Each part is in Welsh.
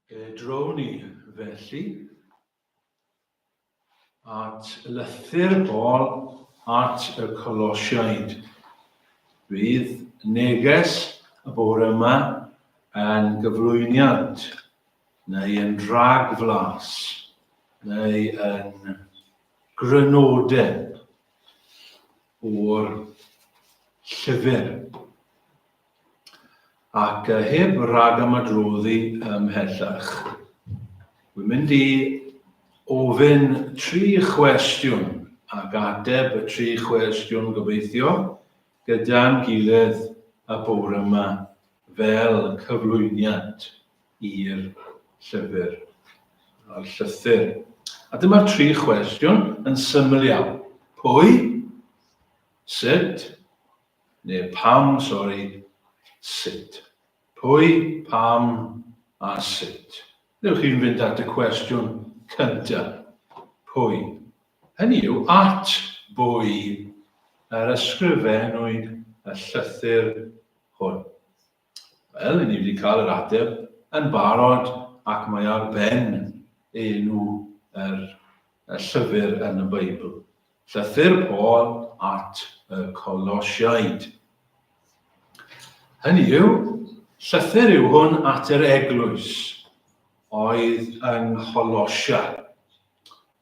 Fe drown ni, felly, at lythyr Paul at y Colosiaid. Bydd neges y bore yma yn gyflwyniad, neu yn rhagflas, neu yn grynodeb o'r llyfr. Ac heb ragymadroddi ymhellach, wi'n mynd i ofyn tri chwestiwn ac ateb y tri chwestiwn gobeithio gyda'n gilydd y bore yma fel cyflwyniad i'r llyfr a'r llythyr. A dyma'r tri chwestiwn yn syml iawn. Pwy? Sut? Neu pam, sori, sut? Pwy, pam a sut? Newch chi'n fynd at y cwestiwn cyntaf. Pwy? Hynny yw, at bwy yr ysgrifennwyd y llythyr hwn? Wel, ni wedi cael yr ateb yn barod ac mae ar ben enw yr llyfr yn y Beibl. Llythyr Paul at y Colosiaid. Hynny yw, llythyr yw hwn at yr eglwys oedd yng Ngholosia.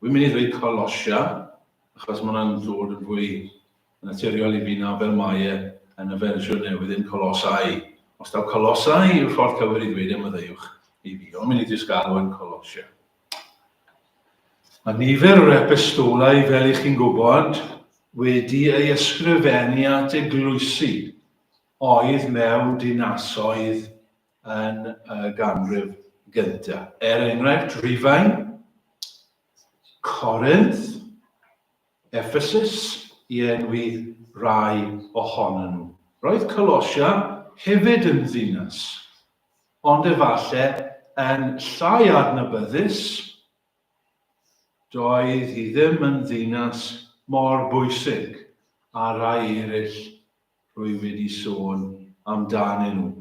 Wi'n mynd i ddweud Colosia, achos mae hwnna'n dod yn fwy naturiol i fi na fel mae e yn y fersiwn newydd yn Colosau. Os daw Colosau yw'r ffordd cywir i ddweud e, maddeuwch i fi. Ond mynd i jyst galw yn Colosia. Mae nifer o'r epistolau, fel i chi'n gwybod, wedi ei ysgrifennu at eglwysi oedd mewn dinasoedd yn y ganrif gyntaf. Er enghraifft, Rhufain, Corinth, Ephesus, i enwi rai ohonyn nhw. Roedd Colosia hefyd yn ddinas ond efallai yn llai adnabyddus, doedd hi ddim yn ddinas mor bwysig â rhai eraill rwy wedi sôn amdanyn nhw.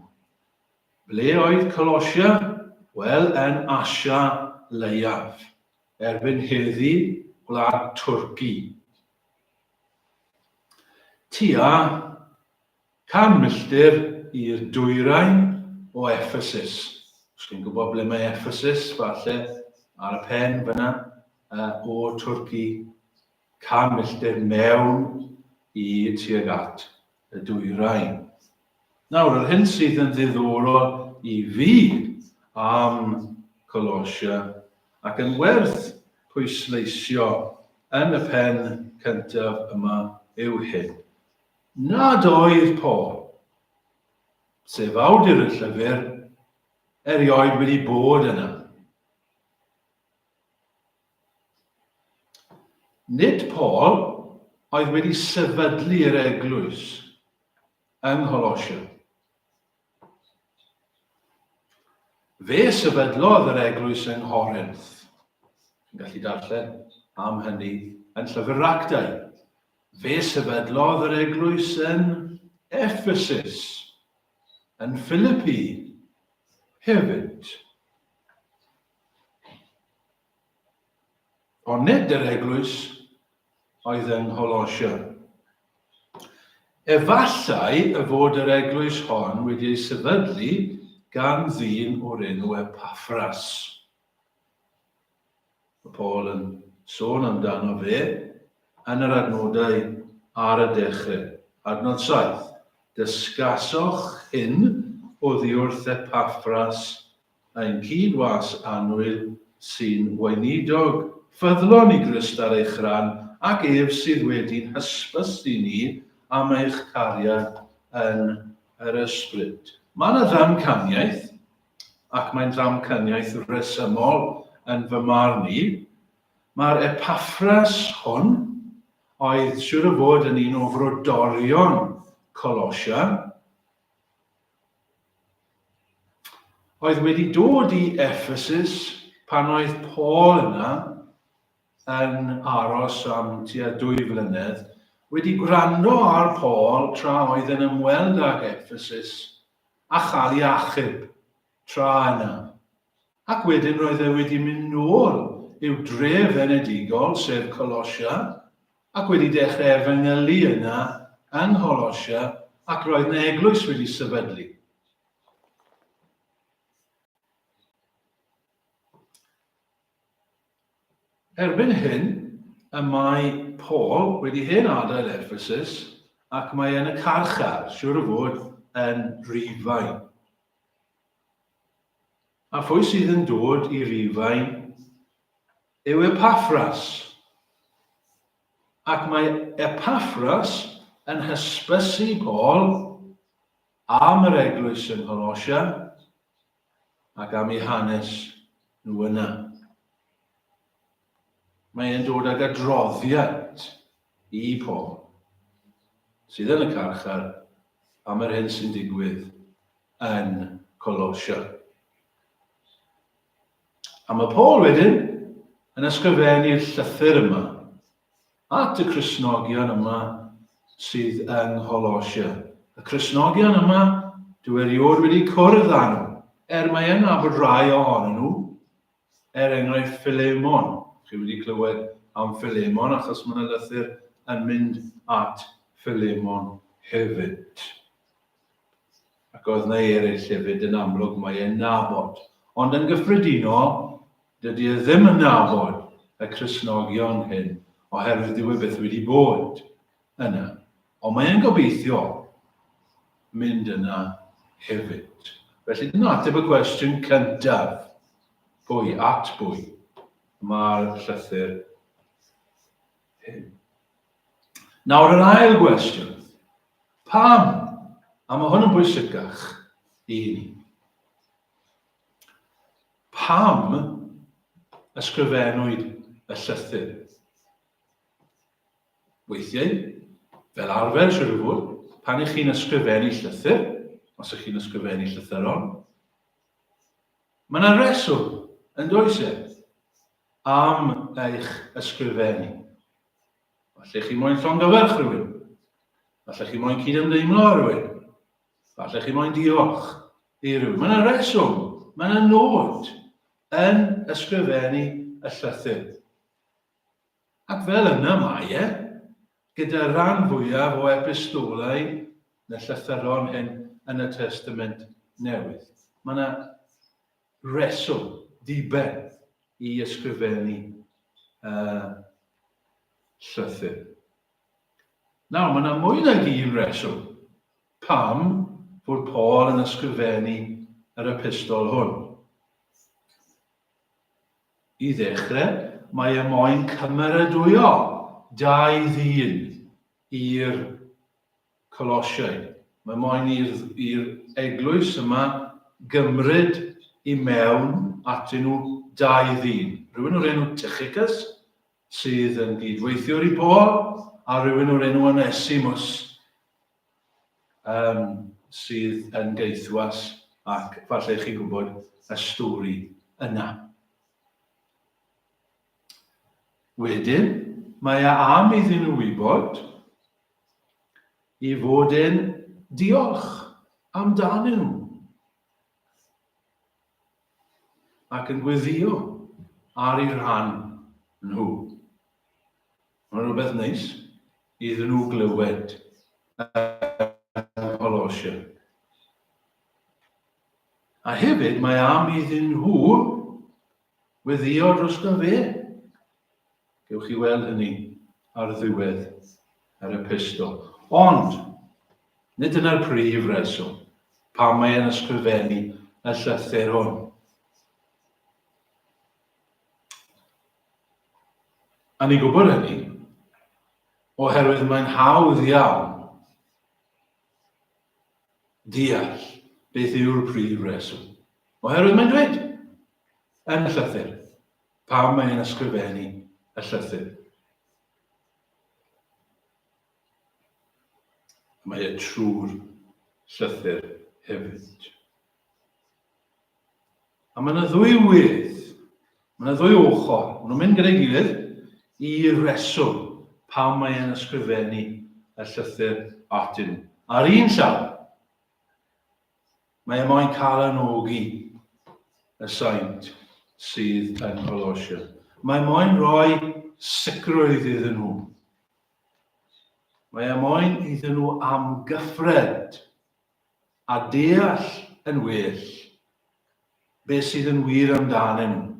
Ble oedd Colosia? Wel, yn Asia Leiaf, erbyn heddi gwlad Twrci. Tua 100 milltir i'r dwyrain o Ephesus. Os chi'n gwybod ble mae Ephesus, falle, ar y pen fyna, uh, o Twrci, 100 milltir mewn i tuag at y dwyrain. Nawr, yr hyn sydd yn ddiddorol i fi am Colosia ac yn werth pwysleisio yn y pen cyntaf yma yw hyn. Nad oedd Paul, sef awdur y llyfr, erioed wedi bod yna. Nid Paul oedd wedi sefydlu yr eglwys yng Ngholosia. Fe sefydlodd yr eglwys yng Nghorinth. Chi'n gallu darllen am hynny yn Llyfr yr Actau. Fe sefydlodd yr eglwys yn Ephesus, yn Philippi hefyd. Ond nid yr eglwys oedd yng Ngholosia. Efallai y fod yr eglwys hon wedi ei sefydlu gan ddyn o'r enw Epaffras. Mae Paul yn sôn amdano fe yn yr adnodau ar y dechrau. Adnod 7. Dysgasoch hyn oddi wrth Epaffras Ein cyd-was annwyl sy'n weinidog ffyddlon i Grist ar eich rhan, ac ef sydd wedi'n hysbysu ni am eich cariad yn yr Ysbryd. Mae yna ddamcaniaeth, ac mae'n ddamcaniaeth resymol yn fy marn i, mae'r Epaffras hwn, oedd siwr o fod yn un o frodorion Colosia, Oedd wedi dod i Ephesus pan oedd Paul yna yn aros am tua dwy flynedd, wedi gwrando ar Paul tra oedd yn ymweld ag Ephesus a chael ei achub tra yna. Ac wedyn roedd e wedi mynd nôl i'w dref enedigol, sef Colosia, ac wedi dechrau efengylu yna yng Ngholosia, ac roedd 'na eglwys wedi sefydlu. Erbyn hyn, y mae Paul wedi hen adael Ephesus ac mae yn y carchar, siŵr o fod yn Rufain. A phwy sydd yn dod i Rufain yw Epaffras. Ac mae Epaffras yn hysbysu Paul am yr eglwys yng Ngholosia ac am eu hanes nhw yna. Mae e'n dod ag adroddiad i Paul, sydd yn y carchar, am yr hyn sy'n digwydd yn Colosia. A mae Paul wedyn yn ysgrifennu'r llythyr yma At y Cristnogion yma sydd yng Ngholosia. Y Cristnogion yma, dw erioed wedi cwrdd â nhw, er mae yn nabod rhai ohonyn nhw, er enghraifft Philemon. Chi wedi clywed am Philemon achos mae yna lythyr yn mynd at Philemon hefyd. Ac oedd yna eraill hefyd yn amlwg mae e'n nabod. Ond yn gyffredinol, dydy e ddim yn nabod y Cristnogion hyn oherwydd dyw e byth wedi bod yna. Ond mae e'n gobeithio mynd yna hefyd. Felly dyna ateb y cwestiwn cyntaf. Pwy, at bwy mae'r llythyr hyn? Nawr yr ail gwestiwn. Pam? A mae hwn yn bwysicach i ni. Pam ysgrifennwyd y llythyr? Weithiau, fel arfer, siwr o fod, pan ych chi'n ysgrifennu llythyr, os ych chi'n ysgrifennu llythyron, mae yna reswm, yn does e, am eich ysgrifennu. Falle chi moyn llongyfarch rhywun. Falle chi moyn cydymdeimlo â rhywun. Falle chi moyn diolch i rhywun. Mae yna reswm, mae yna nod yn ysgrifennu y llythyr. Ac fel yna mae e, gyda rhan fwyaf o epistolau neu llythyron hyn yn y Testament Newydd. Mae yna reswm, diben i ysgrifennu y llythyr. Nawr, mae yna mwy nag un reswm pam fod Paul yn ysgrifennu yr epistol hwn. I ddechrau, mae e moyn cymeradwyo dau ddyn i'r Colosiaid. Mae moyn i'r eglwys yma gymryd i mewn atyn nhw dau ddyn. Rhywun o'r enw Tychicus, sydd yn gydweithiwr i Paul, a rhywun o'r enw Onesimus, um, sydd yn gaethwas ac falle chi'n gwybod y stori yna. Wedyn, mae e am iddyn nhw wybod i fod e'n diolch amdanyn nhw ac yn gweddio ar eu rhan nhw. Mae'n rhywbeth neis iddyn nhw glywed yng Ngholosia. A hefyd mae am iddyn nhw weddio drosto fe. Gewch chi weld hynny ar ddiwedd yr epistol. Ond, nid dyna'r prif reswm pam mae e'n ysgrifennu y llythyr hwn. A ni'n gwybod hynny oherwydd mae'n hawdd iawn deall beth yw'r prif reswm. Oherwydd mae'n dweud yn y llythyr, Pam mae e'n ysgrifennu y llythyr? Mae e trwy'r llythyr hefyd. A mae yna ddwy wedd, mae yna ddwy ochr, maen nhw'n mynd gyda'i gilydd i reswm pam mae e'n ysgrifennu y llythyr atyn nhw. Ar un llaw, mae e moyn cael anogi y saint. sydd yn Colosia. Mae moyn rhoi sicrwydd iddyn nhw. Mae e moyn iddyn nhw amgyffred a deall yn well beth sydd yn wir amdanyn nhw.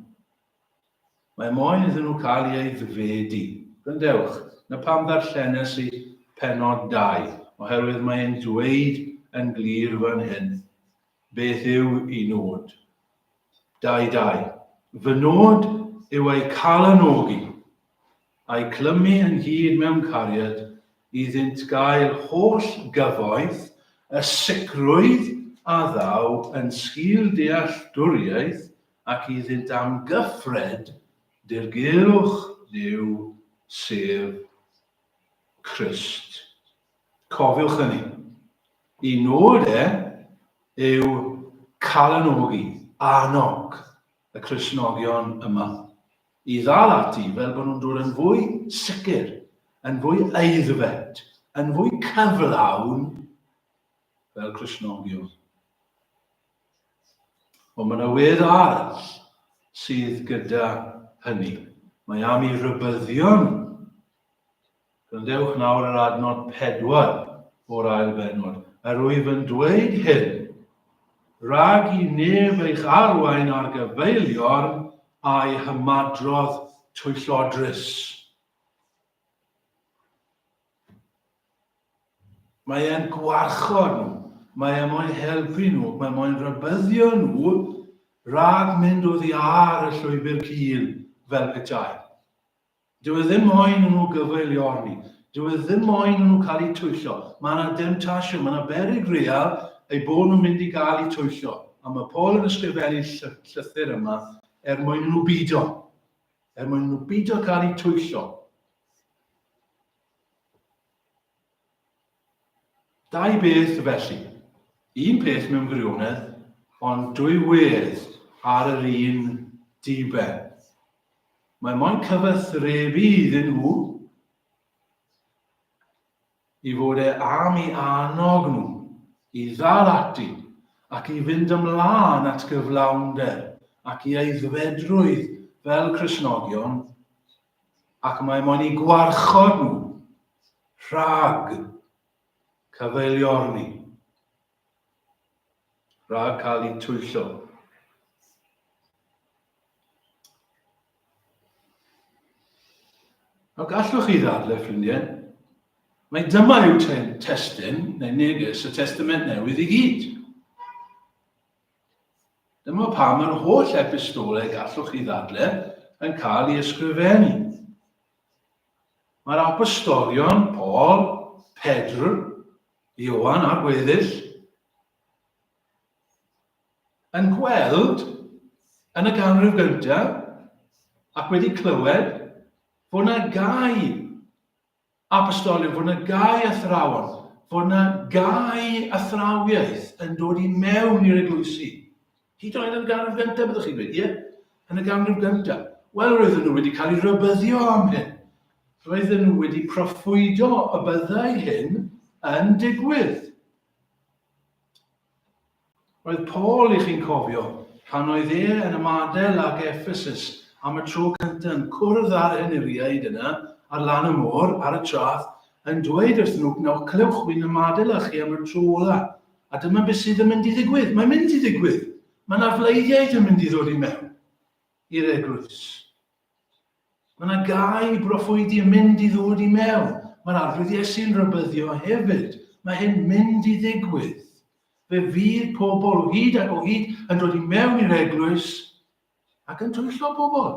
Mae moyn iddyn nhw cael ei aeddfedu. Gwrandewch, na pam ddarllenes i pennod 2, oherwydd mae e'n dweud yn glir fan hyn beth yw i nod. 2 2. Fy nod yw eu calanogi, a'u clymu ynghyd mewn cariad, iddynt gael holl gyfoeth y sicrwydd a ddaw yn sgil dealltwriaeth ac iddynt amgyffred dirgelwch Duw, sef Crist. Cofiwch hynny. Y nod e yw calanogi, annog y Cristnogion yma i ddal ati fel bod nhw'n dod yn fwy sicr, yn fwy aeddfed, yn fwy cyflawn fel Cristnogion. Ond mae yna wedd arall sydd gyda hynny. Mae am i rybyddion. Gwrandewch nawr ar adnod 4 o'r ail bennod. Yr wyf yn dweud hyn, rhag i neb eich arwain ar gyfeiliorn a'i hymadrodd twyllodrus. Mae e'n gwarchod nhw, mae e moyn helpu nhw, mae moyn rhybuddio nhw rhag mynd oddi ar y llwybr cul fel petai. Dyw e ddim moyn nhw gyfeiliorni, dyw e ddim moyn nhw cael eu twyllo. Mae yna demtasiwn, mae yna beryg real eu bod nhw'n mynd i gael eu twyllo. A mae Paul yn ysgrifennu llythyr yma er mwyn nhw bido. Er mwyn nhw bido cael eu twyllo. Dau beth felly. Un peth mewn gwirionedd, ond dwy wedd ar yr un diben. Mae moyn cyfathrebu iddyn nhw i fod e am i annog nhw i ddal ati ac i fynd ymlaen at gyflawnder ac i aeddfedrwydd fel Cristnogion ac mae moyn i gwarchod nhw rhag cyfeiliorni, rhag cael eu twyllo. Nawr gallwch chi ddadle, ffrindiau, mai dyma yw testun neu neges y Testament Newydd i gyd. Dyma pam yr holl epistolau gallwch chi ddadle yn cael ei ysgrifennu. Mae'r apostolion, Paul, Pedr, Ioan a'r gweddill, yn gweld yn y ganrif gyntaf ac wedi clywed fod yna gau apostolion, fod yna gau athrawon, fod yna gau athrawiaeth yn dod i mewn i'r eglwysi. Hyd yn oed yn y ganrif gyntaf, byddwch chi'n dweud, ie, yn y ganrif gyntaf. Wel, roedden nhw wedi cael eu rhybuddio am hyn. Roedden nhw wedi proffwydo y byddai hyn yn digwydd. Roedd Paul, i chi'n cofio, pan oedd e yn ymadael ag Ephesus am y tro cyntaf yn cwrdd â'r henuriaid yna ar lan y môr, ar y traeth, yn dweud wrthyn nhw, nawr clywch, wi'n ymadael â chi am y tro ola, a dyma beth sydd yn mynd i ddigwydd. Mae'n mynd i ddigwydd. Mae yna fleiddiaid yn mynd i ddod i mewn i'r eglwys. Mae yna gau broffwydi yn mynd i ddod i mewn. Mae'r Arglwydd Iesu'n rhybuddio hefyd. Mae hyn mynd i ddigwydd. Fe fydd pobl o hyd ac o hyd yn dod i mewn i'r eglwys ac yn twyllo pobl,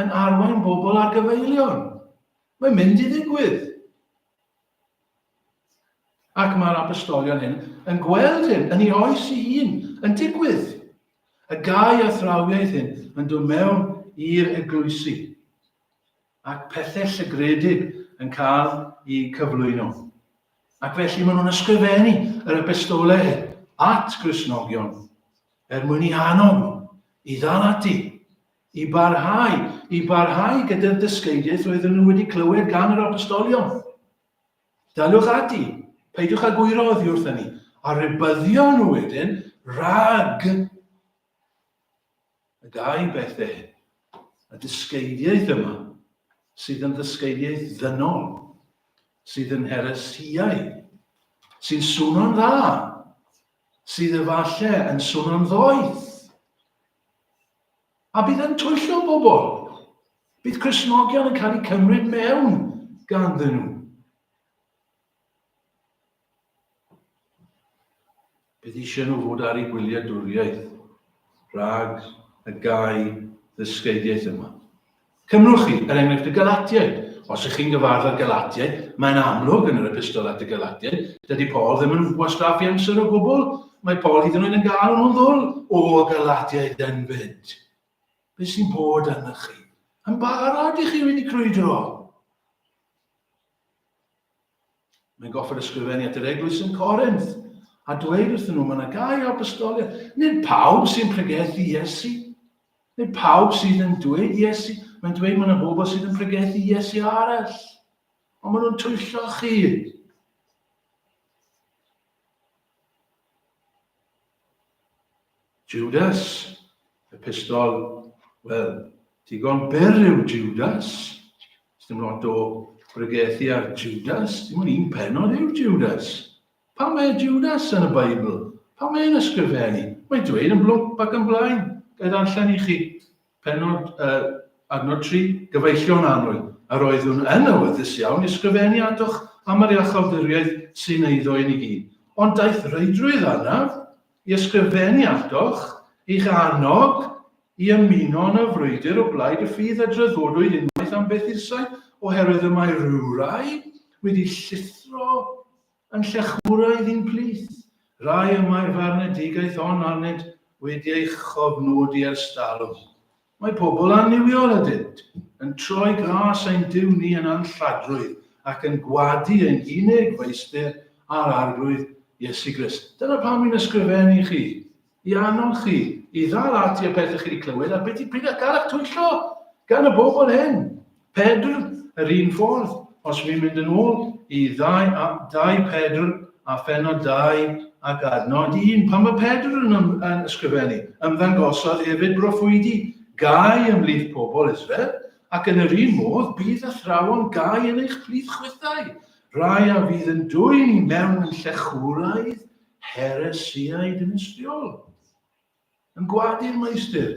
yn arwain bobl ar gyfeilion. Mae'n mynd i ddigwydd. Ac mae'r apostolion hyn yn gweld hyn yn ei oes ei hun, yn digwydd. Y gau athrawiaeth hyn yn dod mewn i'r eglwysi ac pethau llygredig yn cael eu cyflwyno. Ac felly maen nhw'n ysgrifennu yr epistolau hyn at Gristnogion er mwyn i annog nhw i ddal ati, i barhau, i barhau gyda'r dysgeidiaeth roedden nhw wedi clywed gan yr apostolion. Daliwch ati, peidiwch â gwyro oddi wrth hynny, a rhybuddio nhw wedyn rhag y Y gau bethau hyn, y dysgeidiaeth yma, sydd yn ddysgeidiaeth ddynol, sydd yn heresïau, sy'n swno'n dda, sydd efalle yn swno'n ddoeth, a bydd yn twyllo bobl. Bydd Cristnogion yn cael eu cymryd mewn ganddyn nhw. Bydd eisiau nhw fod ar eu gwyliadwriaeth rhag y gau ddysgeidiaeth yma. Cymrwch chi, er enghraifft, y Galatiaid. Os ych chi'n gyfardd â'r Galatiaid, mae'n amlwg yn yr epistol at y Galatiaid, dydy Paul ddim yn gwastraffu amser o gwbl. Mae Paul hyd yn oed yn galw nhw'n ddwl o Galatiaid ynfyd. Beth sy'n bod arnoch chi? Yn barod i chi wedi crwydro? Mae'n goffod ysgrifennu at yr eglwys yn Corinth a dweud wrthyn nhw, mae yna gau o apostoliaeth. Nid pawb sy'n pregethu Iesu. Nid pawb sydd yn dweud Iesu. Mae'n dweud mae yna bobl sydd yn pregethu Iesu arall. Ond maen nhw'n twyllo chi. Judas, epistol, wel, digon byr yw Judas. Dim lot o bregethu ar Judas, dim ond un pennod yw Judas. Pam mae Judas yn y Beibl? Pam mae'n ysgrifennu? Mae'n dweud yn blwmp ac yn blaen. Ga i ddarllen i chi pennod, uh, adnod 3, gyfeillion annwyl, yr oeddwn yn awyddus iawn i ysgrifennu atoch am yr iachawdwriaeth sy'n eiddo i ni gyd. Ond daeth reidrwydd arnaf i ysgrifennu atoch i'ch annog i ymuno yn y frwydr o blaid y ffydd a draddodwyd unwaith am byth i'r saint, oherwydd y mae rhywrai wedi llithro yn llechwraidd i'n plith, rai y mae'r farnedigaeth hon arnynt wedi ei chofnodi ers talwm. Mae pobl annuwiol ydynt, yn troi gras ein Duw ni yn anlladrwydd ac yn gwadu ein hunig Feistr a'r Arglwydd Iesu Grist. Dyna pam fi'n ysgrifennu i chi, i annog chi i ddal ati y pethau chi wedi clywed a beth i pryd a gael eich twyllo gan y bobl hyn. Pedr, yr un ffordd, os fi'n mynd yn ôl i ddau, a, 2 Pedr a phenod 2 ac adnod 1, pan mae Pedr yn, ym, yn ysgrifennu, ymddangosodd hefyd broffwydi gau ymhlith pobl Israel, ac yn yr un modd bydd athrawon gau yn eich plith chwithau, rai a fydd yn dwyn i mewn yn llechwraidd heresïau dinistriol. Yn gwadu'r meistr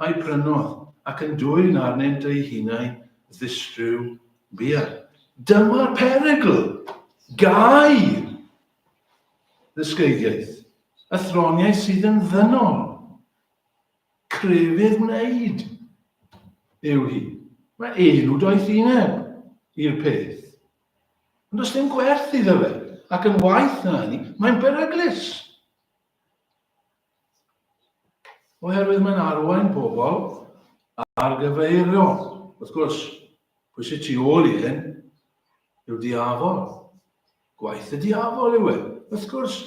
a'i prynodd ac yn dwyn arnynt eu hunain ddistryw buan. Dyma'r perygl! Gau ddysgeidiaeth, athroniaeth sydd yn ddynol. Crefydd wneud yw hi. Mae enw doethineb i'r peth. Ond does dim gwerth iddo fe, ac yn waeth na hynny, mae'n beryglus. Oherwydd mae'n arwain pobl ar gyfeirio. Wrth gwrs, pwy sydd tu ôl i hyn yw'r diafol. Gwaith y diafol yw e. Wrth gwrs,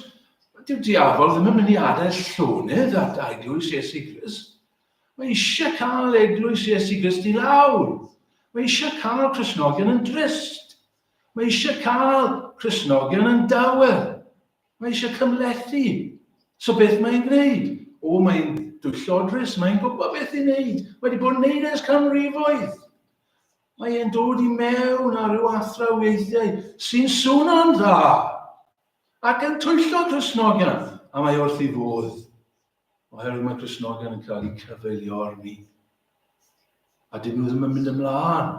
dyw diafol ddim yn mynd i adael llonydd at eglwys Iesu Grist. Mae eisiau cael eglwys Iesu Grist i lawr. Mae eisiau cael Cristnogion yn drist. Mae eisiau cael Cristnogion yn dawel. Mae eisiau cymhlethu. So beth mae'n gwneud? O, mae'n dwyllodrus, mae'n gwybod beth i wneud. Mae wedi bod yn wneud ers canrifoedd. Mae e'n dod i mewn ar ryw athrawiaethiau sy'n swnio'n dda ac yn twyllo Cristnogion, a mae wrth ei fodd. Oherwydd mae Cristnogion yn cael eu cyfeiliorni. A dyn nhw ddim yn mynd ymlaen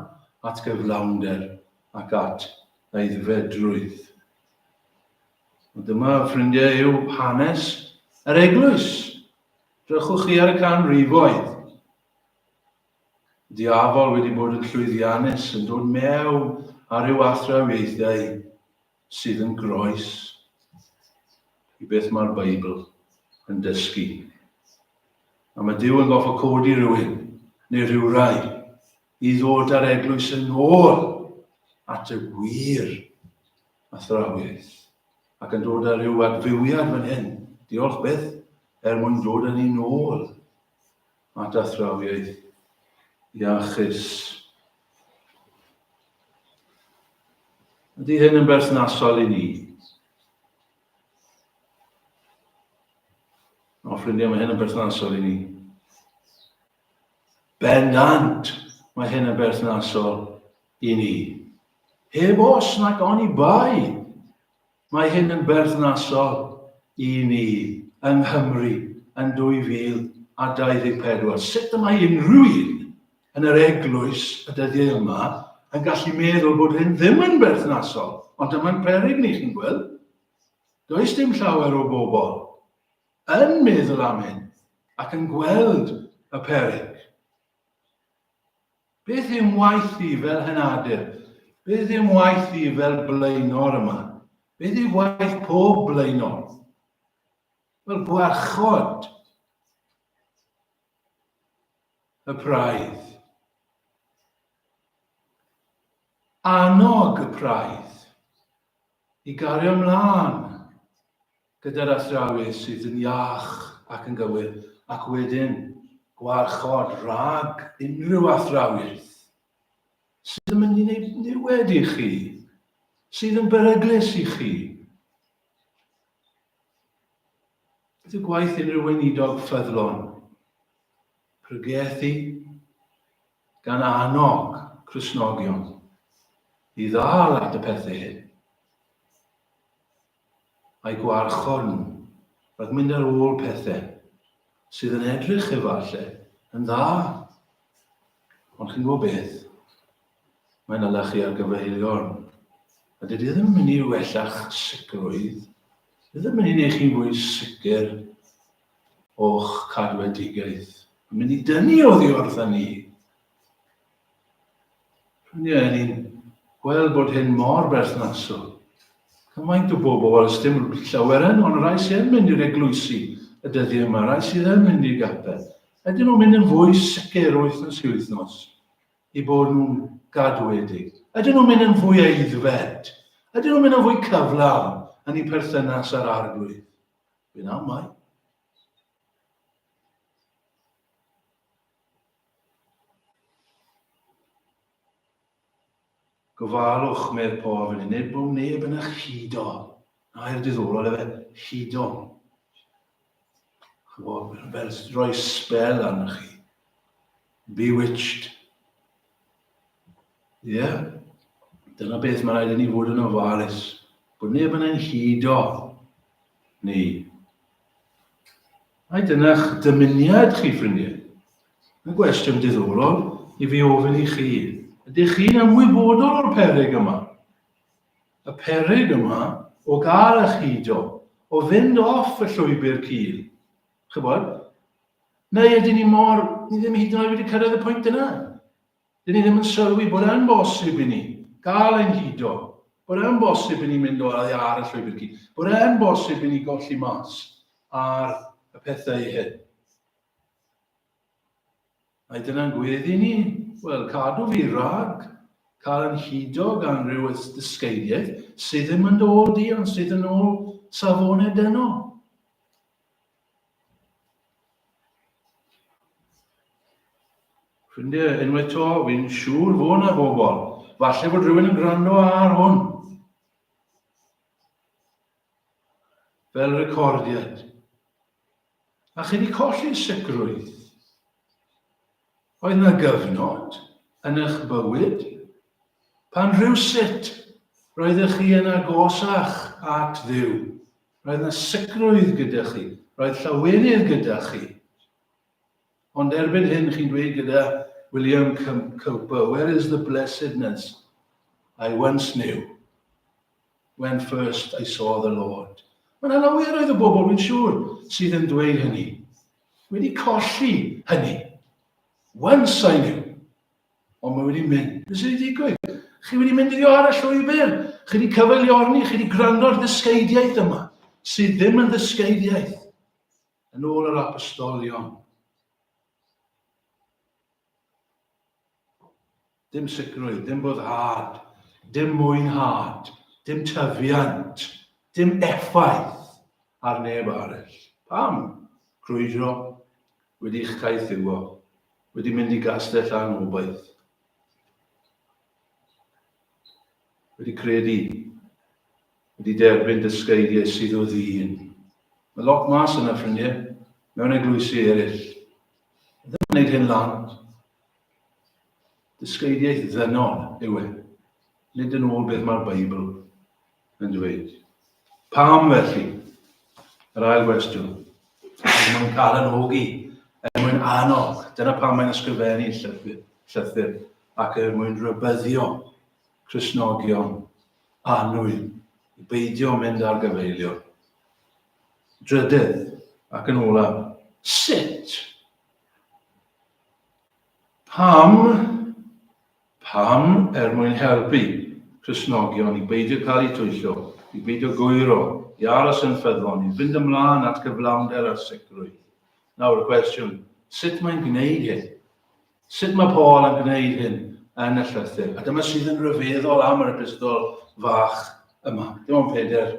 at gyflawnder ac at aeddfedrwydd. Ond dyma, ffrindiau, yw hanes yr eglwys. Drychwch chi ar y canrifoedd. Diafol wedi bod yn llwyddiannus yn dod mewn ar ryw athrawiaethau sydd yn groes i beth mae'r Beibl yn dysgu. A mae Duw yn goffo codi rhywun neu rhywrai i ddod â'r eglwys yn ôl at y gwir athrawiaeth ac yn dod â rhyw adfywiad fan hyn, diolch byth, er mwyn dod â ni nôl at athrawiaeth iachus. Ydy hyn yn berthnasol i ni? O, ffrindiau, mae hyn yn berthnasol i ni. Bendant, mae hyn yn berthnasol i ni. Heb os nac oni bai, mae hyn yn berthnasol i ni yng Nghymru yn 2024. Sut y mae unrhyw un yn yr eglwys y dyddiau yma yn gallu meddwl bod hyn ddim yn berthnasol? Ond dyma'n peryg ni, chi'n gweld. Does dim llawer o bobl yn meddwl am hyn ac yn gweld y peryg. Beth yw ngwaith i fel henadur? Beth yw ngwaith i fel blaenor yma? Beth yw gwaith pob blaenor? Wel, gwarchod y praidd. Annog y praidd i gario ymlaen gyda'r athrawiaeth sydd yn iach ac yn gywir, ac wedyn gwarchod rhag unrhyw athrawiaeth sydd yn mynd i wneud niwed i chi, sydd yn beryglus i chi. Beth yw gwaith unrhyw weinidog ffyddlon? Pregethu gan annog Cristnogion i ddal at y pethau hyn. A'i gwarchod nhw rhag mynd ar ôl pethau sydd yn edrych efallai yn dda. Ond chi'n gwybod beth? Mae'n ala chi ar gyfeiliorn. A dydy e ddim yn mynd i wella'ch sicrwydd. Dydy e ddim yn mynd i wneud chi'n fwy sicr o'ch cadwedigaeth. Mae'n mynd i dynnu oddi wrth ni. Ie, ni'n gweld bod hyn mor berthnasol. Cymaint o bobl, wel, dim llawer yn, ond rhai sydd yn mynd i'r eglwysi y dyddiau yma, rhai sydd yn mynd i'r gapel. Ydyn nhw'n mynd yn fwy sicr wythnos i wythnos i bod nhw'n gadwedig? Ydyn nhw'n mynd yn fwy aeddfed? Ydyn nhw'n mynd yn fwy cyflawn yn eu perthynas â'r arglwydd? Fi'n amau. Gofalwch, medd Paul fan hyn, nid bod neb yn eich hudo. Air diddorol efe, hudo. Chybod, fel rhoi spel arnoch chi. Bewitched. Ie, yeah. dyna beth mae rhaid i ni fod yn ofalus. Bod neb yn ein hudo ni. Ai dyna'ch dymuniad chi, ffrindiau? Yn gwestiwn diddorol i fi ofyn i chi. Ydych chi'n ymwybodol o'r peryg yma? Y peryg yma o gael eich hudo, o fynd off y llwybr cul. Chybod? Neu ydyn ni mor... Ni ddim hyd yn oed wedi cyrraedd y pwynt yna. Dyn ni ddim yn sylwi bod e'n bosib i ni gael ein hudo, bod e'n bosib i ni mynd o oddi ar y llwybr cul, bod e'n bosib i ni golli mas ar y pethau hyn. Ai dyna'n gweddi ni? Wel, cadw fi rhag cael yn hudo gan rhyw ddysgeidiaeth sydd ddim yn dod i, ond sydd yn ôl safonau dynol. Ffrindiau, unwaith to, fi'n siŵr fod yna bobl. Falle bod rhywun yn gwrando ar hwn. Fel recordiad. A chi wedi colli sicrwydd. Oedd yna gyfnod yn eich bywyd pan rhywsut roeddech chi yn agosach at Dduw. Roedd yna sicrwydd gyda chi. Roedd llawenydd gyda chi. Ond erbyn hyn chi'n dweud gyda William Cowper, where is the blessedness I once knew when first I saw the Lord? Mae yna laweroedd o bobl, dwi'n siŵr, sydd yn dweud hynny. Wedi colli hynny. Once I knew. Ond mae wedi mynd. Beth sydd wedi digwydd? Chi wedi mynd iddi ar y llwybr. Chi wedi cyfeiliorni, chi wedi gwrando'r ddysgeidiaeth yma, sydd ddim yn ddysgeidiaeth. Yn ôl yr apostolion. Dim sicrwydd, dim boddhad, dim mwynhad, dim tyfiant, dim effaith ar neb arall. Pam? Crwydro wedi'ch caethiwo, wedi mynd i gastell anobaith. Wedi credu wedi derbyn dysgeidiau sydd o ddyn. Mae lot mas yna, ffrindiau, mewn eglwysi eraill. Ddim yn gwneud hyn lan. Dysgeidiaeth ddynol yw e, nid yn ôl beth mae'r Beibl yn dweud. Pam felly? Yr ail gwestiwn. Er mwyn cael anogi, er mwyn annog. Dyna pam mae'n ysgrifennu llythyr, llythyr ac er mwyn rhybuddio Cristnogion annwyl i beidio mynd ar gyfeilion. Drydydd, ac yn olaf, sut? Pam? Pam? Er mwyn helpu Cristnogion i beidio cael eu twyllo, i beidio gwyro, i aros yn ffyddlon, i fynd ymlaen at gyflawnder a sicrwydd. Nawr, y cwestiwn, sut mae'n gwneud hyn? Sut mae Paul yn gwneud hyn yn y llythyr? A dyma sydd yn rhyfeddol am yr epistol fach yma. Dim ond peder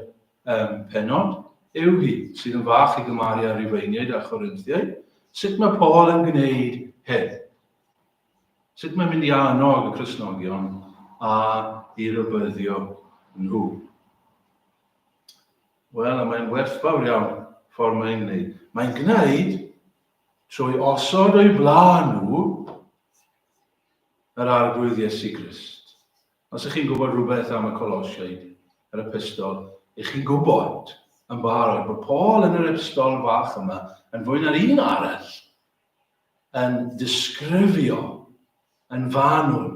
penod yw hi, sydd yn fach i gymharu â Rhufeiniaid a Chorinthiaid. Sut mae Paul yn gwneud hyn? Sut mae'n mynd i annog y Cristnogion a i rybuddio nhw? Wel, a mae'n werthfawr iawn ffordd mae'n gwneud. Mae'n gwneud trwy osod o'i blaen nhw yr Arglwydd Iesu Grist. Os ych chi'n gwybod rhywbeth am y Colosiaid, yr epistol, ych chi'n gwybod yn barod bod Paul yn yr epistol fach yma yn fwy na'r un arall yn disgrifio yn fanwl,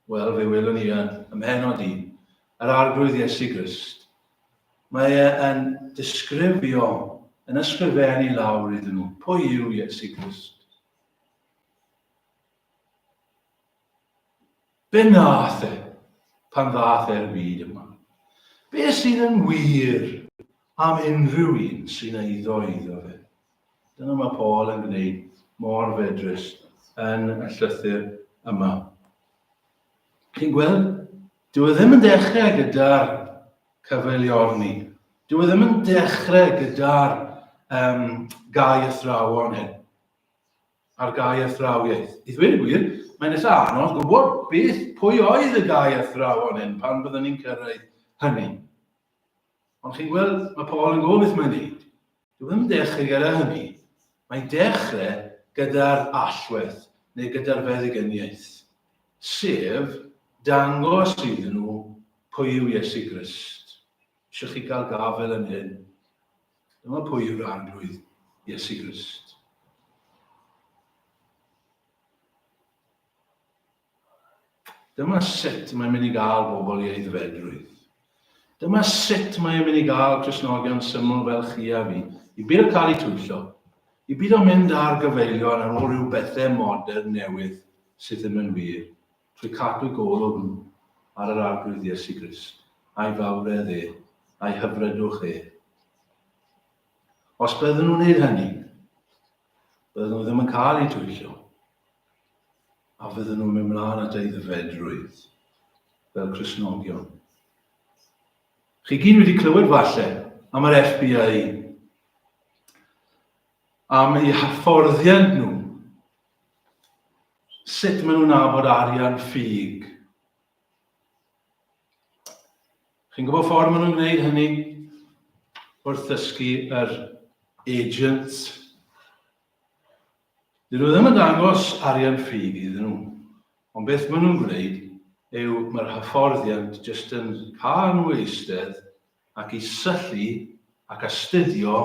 wel, fe welwn ni yn ym mhenod un, yr Arglwydd Iesu Grist. Mae e yn disgrifio, yn ysgrifennu lawr iddyn nhw, pwy yw Iesu Grist. Be nath e pan ddath e'r byd yma? Be sydd yn wir am unrhyw un sy'n eiddo iddo fe? Dyna mae Paul yn gwneud mor fedrus yn y llythyr yma. Chi'n gweld, dyw e ddim yn dechrau gyda'r cyfeiliorni. Dyw e ddim yn dechrau gyda'r um, gau athrawon hyn. ar gau athrawiaeth. I ddweud y gwir, mae'n eitha anodd gwybod beth, pwy oedd y gau athrawon hyn pan byddwn ni'n cyrraedd hynny. Ond chi'n gweld, mae Paul yn gwybod beth mae'n neud. Dyw e ddim yn dechrau gyda hynny. Mae'n dechrau gyda'r allwedd neu gyda'r feddygyniaeth, sef dangos iddyn nhw pwy yw Iesu Grist. Eisiau chi gael gafael yn hyn? Dyma pwy yw'r Arglwydd Iesu Grist. Dyma sut mae'n mynd i gael bobl i aeddfedrwydd. Dyma sut mae'n mynd i gael Cristnogion syml fel chi a fi, i beidio cael eu twyllo, i beidio mynd ar gyfeilion ar ôl rhyw bethau modern newydd sydd ddim yn wir, trwy cadw golwg ar yr Arglwydd Iesu Grist, a'i fawredd e, a'i hyfrydwch e. Os bydden nhw'n gwneud hynny, bydden nhw ddim yn cael eu twyllo, a fydden nhw'n mynd mlaen at aeddfedrwydd fel Cristnogion. Chi gyd wedi clywed falle am yr FBI, am eu hyfforddiant nhw Sut maen nhw'n nabod arian ffug? Chi'n gwybod ffordd maen nhw'n gwneud hynny? Wrth ddysgu yr agents. Dyn nhw ddim yn dangos arian ffug iddyn nhw. Ond beth maen nhw'n gwneud yw mae'r hyfforddiant jyst yn cael nhw eistedd ac i syllu ac astudio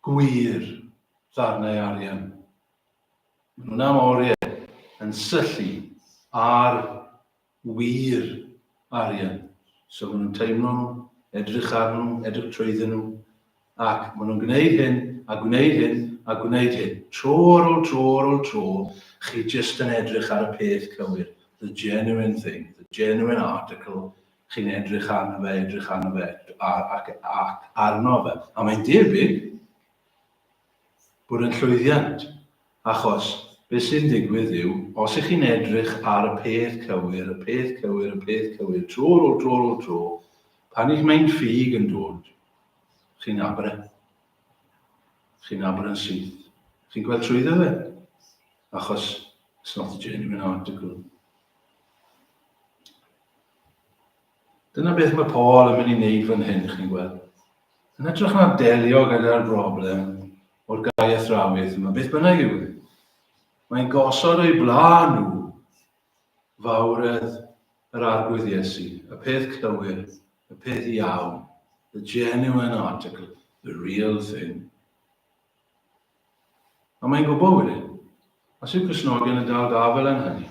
gwir ddarnau arian. Maen nhw'n am oriau yn syllu ar wir arian. So maen nhw'n teimlo nhw, edrych arnyn nhw, edrych trwyddyn nhw, ac maen nhw'n gwneud hyn, a gwneud hyn, a gwneud hyn. Tro ar ôl tro ar ôl tro, chi jyst yn edrych ar y peth cywir, the genuine thing, the genuine article, chi'n edrych arno fe, edrych arno fe, ac, ac arno fe. A mae'n debyg bod yn llwyddiant, achos beth sy'n digwydd yw, os ych chi'n edrych ar y peth cywir, y peth cywir, y peth cywir, tro ar ôl tro ar ôl tro, pan ych mae'n ffug yn dod, chi'n nabod e. Chi'n nabod yn syth. Chi'n gweld trwyddo fe, achos it's not a genuine article. Dyna beth mae Paul yn mynd i wneud fan hyn, chi'n gweld. Yn hytrach na delio gyda'r broblem o'r gau athrawiaeth yma, beth bynnag yw e, mae'n gosod o'i blaen nhw Fawredd yr Arglwydd Iesu, y peth cywir, y peth iawn, the genuine article, the real thing. A mae'n gwybod wedyn, os yw Cristnogion yn dal gafael yn hynny,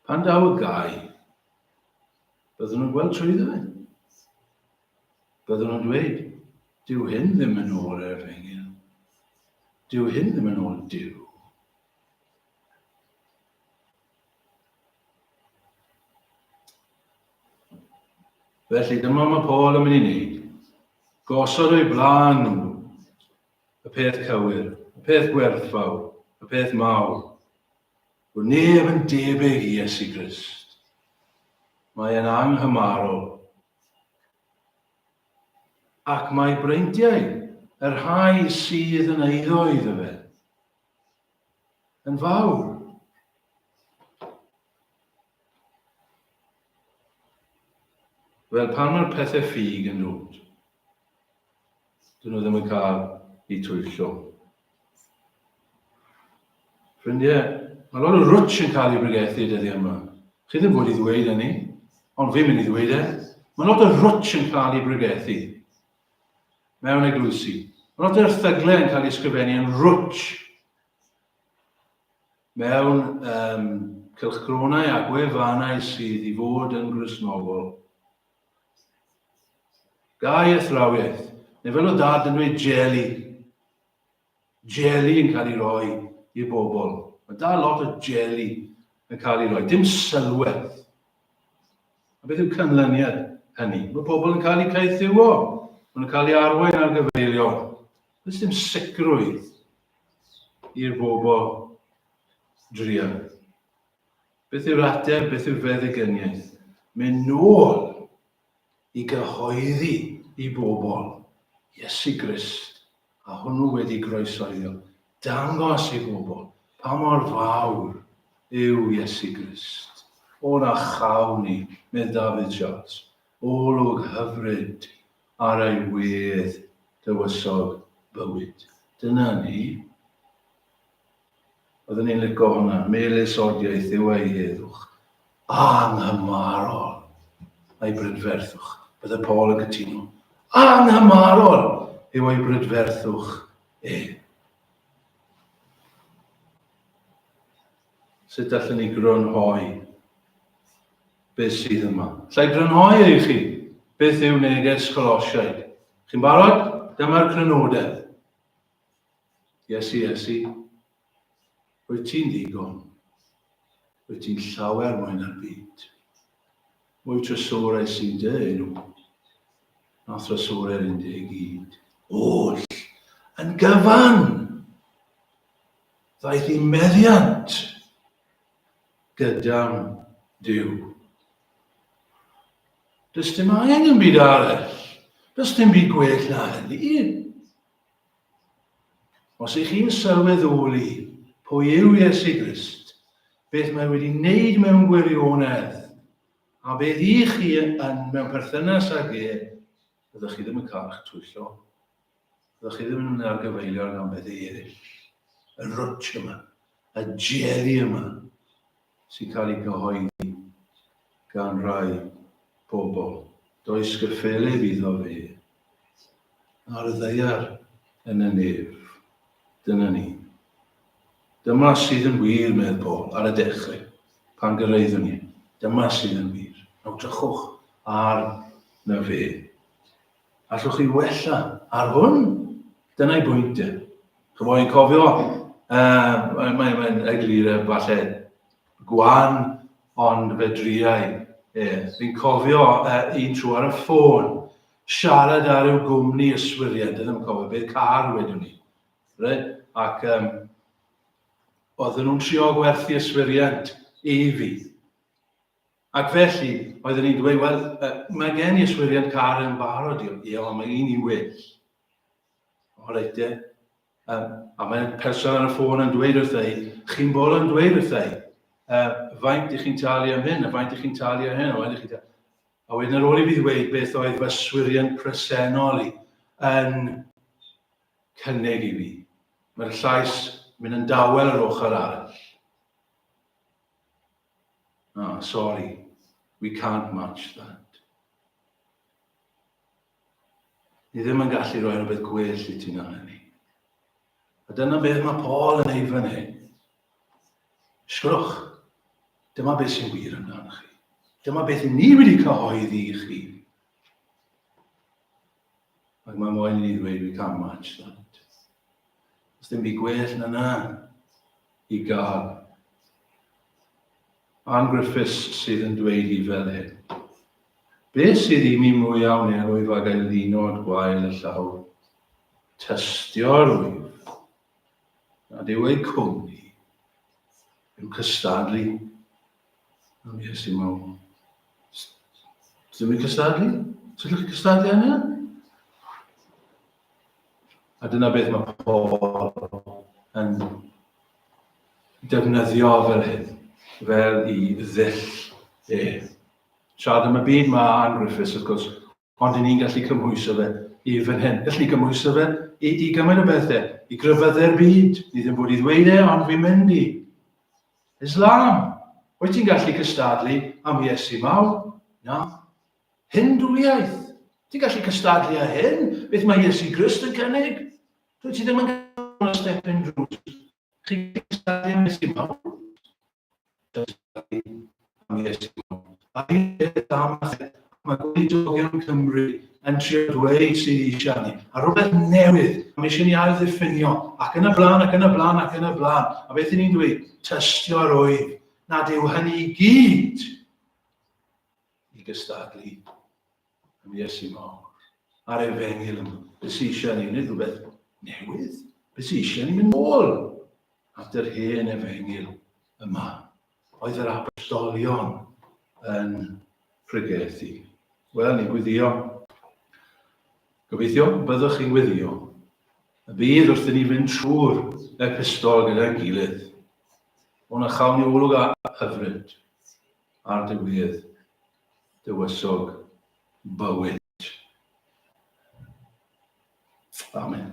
pan daw y gau, byddwn nhw'n gweld trwyddo fe. Byddwn nhw'n dweud, dyw hyn ddim yn ôl yr efengyl. Dyw hyn ddim yn ôl Duw. Felly dyma mae Paul yn mynd i wneud. Gosod o'i blaen nhw y peth cywir, y peth gwerthfawr, y peth mawr. Bod neb yn debyg i Iesu Grist. Mae e'n anghymarol. Ac mae breintiau y rhai sydd yn eiddo iddo fe yn fawr. Wel, pan mae'r pethau ffug yn dod, dyn nhw ddim yn cael eu twyllo. Ffrindiau, mae lot o rwtsh yn cael ei bregethu y dyddiau yma. Chi ddim fod i ddweud hynny, ond fi'n mynd i ddweud e. Mae lot o rwtsh yn cael ei bregethu mewn eglwysi. Mae lot o erthyglau yn cael ei ysgrifennu yn rwtsh mewn um, cylchgronau a gwefannau sydd i fod yn Gristnogol. Gau athrawiaeth, neu fel o dad yn dweud jelly. Jelly yn cael ei roi i'r bobl. Mae dal lot o jelly yn cael ei roi, dim sylwedd. A beth yw canlyniad hynny? Mae pobl yn cael eu caethiwo, maen nhw'n cael eu arwain ar gyfeilion. Does dim sicrwydd i'r bobl druan. Beth yw'r ateb, beth yw'r feddygyniaeth? Mynd nôl i gyhoeddi i bobl Iesu Grist, a hwnnw wedi groesoedio, dangos i bobl pa mor fawr yw Iesu Grist. O na chawn ni, medd Dafydd Charles, olwg hyfryd ar ei wedd dywysog bywyd. Dyna ni. Oeddwn i'n lico hwnna. Melys odiaeth yw ei heddwch. Anghymarol a'i brydferthwch. Bydde Paul yn cytuno. Anghymarol yw ei brydferthwch e. Sut allwn ni grynhoi beth sydd yma? Llai grynhoi e i chi beth yw neges Colosiaid. Chi'n barod? Dyma'r crynodeb. Iesu, Iesu, wyt ti'n ddigon? Wyt ti'n llawer mwy na'r byd? Mwy trysorau sy'n dy enw na thrysorau'r 11. Oll yn gyfan ddaeth i meddiant gyda'n Duw. Does dim angen yn byd arall. Does dim byd gwell na hynny. Os ych chi'n sylweddoli pwy yw Iesu Grist, beth mae wedi wneud mewn gwirionedd, a beth i chi yn mewn perthynas ag e, byddwch chi ddim yn cael eich twyllo. Byddwch chi ddim yn mynd argyfeilio gan bethau eraill. Y rwtsh yma, y jelly yma, sy'n cael ei gyhoeddi gan rai pobl. Does gyffelyb iddo fe. Ar y ddaear yn y nef. Dyna ni. Dyma sydd yn wir, medd Paul, ar y dechrau, pan gyraeddwn ni. Dyma sydd yn wir. Nawr drychwch ar na fe. Allwch chi wella ar hwn? Dyna'i bwynt e. Chymod, i'n cofio, uh, mae'n mae, mae eglur falle gwan, ond fe driai e. Fi'n cofio uh, un tro ar y ffôn, siarad â rhyw gwmni yswiriant, ddim yn cofio beth car wedwn ni. Right? Ac um, oedden nhw'n trio gwerthu yswiriant i fi. Ac felly, oedden ni'n dweud, wel, uh, mae gen i yswiriant car yn barod, ie, ond mae un i well. O, reit e. Um, a mae'r person ar y ffôn yn dweud wrtha i, chi'n bod yn dweud wrtha i, uh, faint i chi'n talu am hyn, a faint i chi'n talu am hyn, a faint i chi'n talu. A wedyn ar ôl i fi ddweud beth oedd fy yswiriant presennol i yn cynnig i fi, mae'r llais mynd yn dawel ar ochr arall. No, sorry, we can't match that. Ni ddim yn gallu rhoi rhywbeth gwell i ti na hynny. A dyna beth mae Paul yn ei fan hyn. Sgwrwch, dyma beth sy'n wir amdano chi. Dyma beth ni wedi cyhoeddi i chi. Ac mae moyn i ni ddweud, we can't match that. Os ddim byd gwell na na i gael. Ann Griffiths sydd yn dweud i fel hyn. Beth sydd i mi mwyaf wnelwyf ag ailunod gwael y llawr? Tystio'r wyf nad yw eu cwmni yw cystadlu am Iesu mawr. Ddim yn cystadlu? Sut ydych chi'n cystadlu yna? A dyna beth mae Paul yn defnyddio fel hyn, fel i ddull e. Siarad am y byd mae Ann Griffiths, wrth gwrs, ond i ni'n gallu cymhwyso fe i fan hyn. Gallwn ni gymhwyso fe i, i gymaint o bethau, i gryfyddu'r byd. Ni ddim bod i ddweud e, ond fi'n mynd i. Islam. Wyt ti'n gallu cystadlu am Iesu mawr? Na. Hindwiaeth. Ti'n gallu cystadlu â hyn? Beth mae Iesu Grist yn cynnig? Dwi ti ddim yn gael step in drws. Chi'n cystadlu am Iesu mawr? Cystadlu am Iesu mawr. A un peth am mae gweinidogion Cymru yn trio dweud sydd eisiau ni. A rhywbeth newydd, mae eisiau ni ail-ddiffinio, ac yn y blaen, ac yn y blaen, ac yn y blaen. A beth i ni'n dweud? Tystio yr oedd nad yw hynny i gyd i gystadlu am Iesu mawr a'r efengyl yma. Beth sydd eisiau ni wneud rhywbeth newydd? Beth sydd eisiau ni mynd nôl at yr hen efengyl yma? Oedd yr apostolion yn pregethu. Wel, ni'n gwyddio. Gobeithio byddwch chi'n gweddio. Y bydd wrth i ni fynd trwy'r epistol gyda'n gilydd. Ond a chawn ni olwg a hyfryd ar diwedd dywysog bywyd. Amen.